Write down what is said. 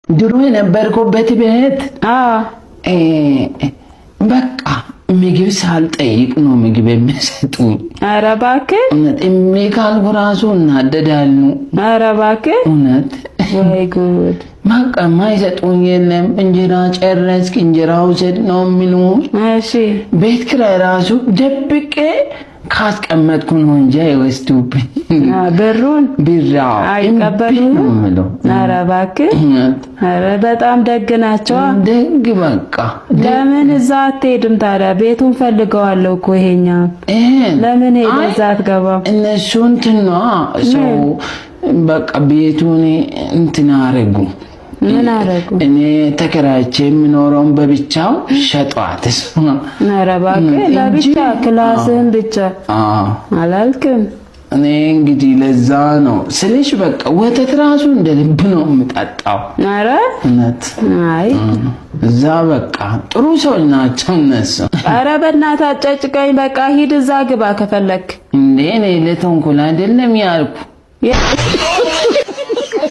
ድሮ የነበርኩበት ቤት በቃ ምግብ ሳልጠይቅ ነው ምግብ የሚሰጡኝ። ኧረ እባክህ። እውነት እምቢ ካልኩ ራሱ እናደዳሉ። ኧረ እባክህ። እውነት። ወይ ጉድ! በቃ የማይሰጡኝ የለም። እንጀራ ጨረስክ፣ እንጀራ ውሰድ ነው የሚሉ። እሺ። ቤት ኪራይ ራሱ ደብቄ ካስቀመጥኩ ነው እንጂ አይወስዱብኝ። ብሩን ብር አይቀበሉም። ኧረ እባክህ። ኧረ በጣም ደግ ናቸው። ደግ በቃ። ለምን እዛ አትሄድም ታዲያ? ቤቱን ፈልገዋለሁ እኮ ይሄኛው። ለምን ሄደህ እዛ አትገባም? እነሱ እንትን ነዋ፣ ሰው በቃ ቤቱን እንትን አረጉ። ምን አረጉ? እኔ ተከራይቼ የምኖረውን በብቻው ሸጧት። ኧረ እባክህ፣ ለብቻ class ህን ብቻ አላልክም? እኔ እንግዲህ ለዛ ነው ስልሽ፣ በቃ ወተት ራሱ እንደ ልብ ነው የምጠጣው። ኧረ። እውነት። አይ። እዛ በቃ ጥሩ ሰዎች ናቸው እነሱ። ኧረ በእናትህ አጨጭቀኝ። በቃ ሂድ እዛ ግባ ከፈለክ። እንዴ፣ እኔ ለተንኮል አይደለም ያልኩ።